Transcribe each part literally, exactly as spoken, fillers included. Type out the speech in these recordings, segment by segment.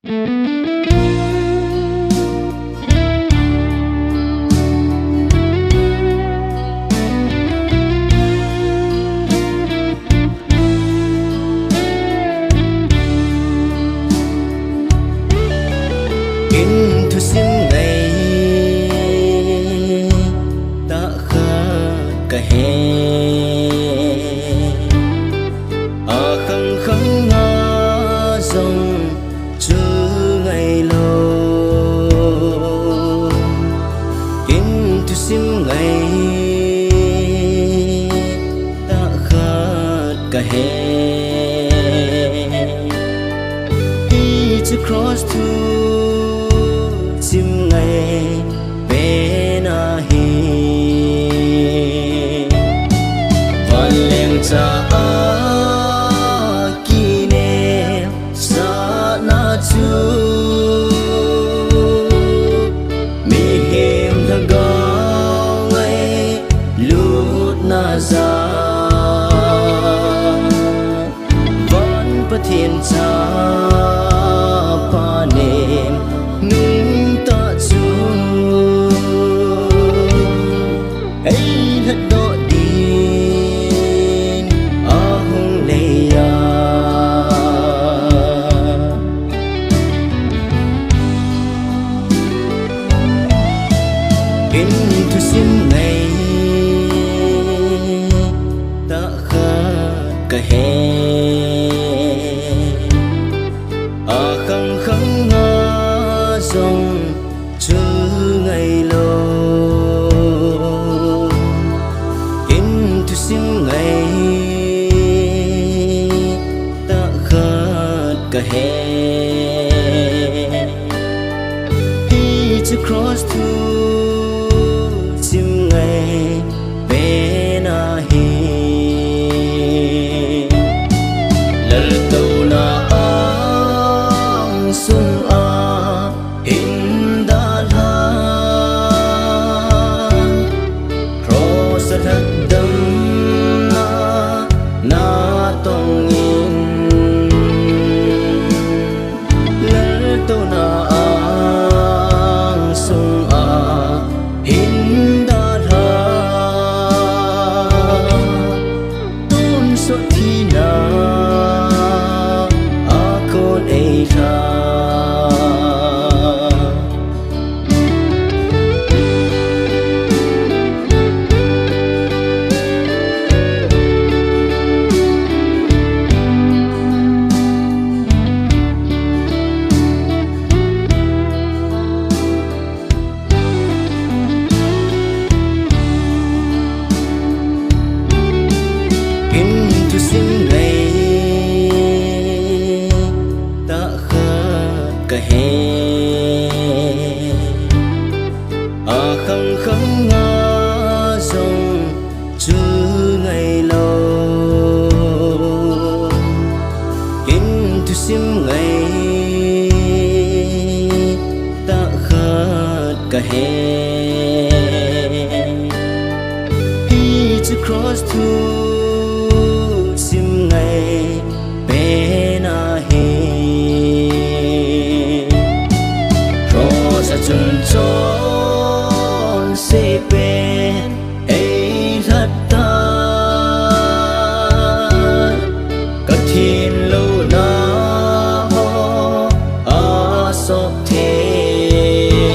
Kin thusim ngai tah khat ka he. A khang khang a jong chu ngai lo. Kin thusim ngai tah khat ka he. Hiche cross thusim ngai pen ahi. Vanleng cha a kinem sahna chu mihem lhagao ngailutna jal. Van Pathen chapa nem nungtah chu eilhatdoh din ahung lei a. Kin thusim ngai tah khat ka he. A khang khang a jong chu ngai lo. Kin thusim ngai tah khat ka he. Hiche cross thusim ngai pen ahi. Laltouna angsunga hin dalhan, cross a lhatdamna natong in. Laltouna angsunga hin dalhan, tonsot thina a kon eilha. Kin thusim ngai tah khat ka he. A khang khang a jong chu ngai lo. Kin thusim ngai tah khat ka he. Hiche cross thusim ngai pen ahi. Cross a chun chonse pen eilhat tai. Ka thenlouna ho asop theng.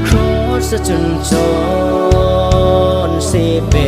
Cross a chun chonse pen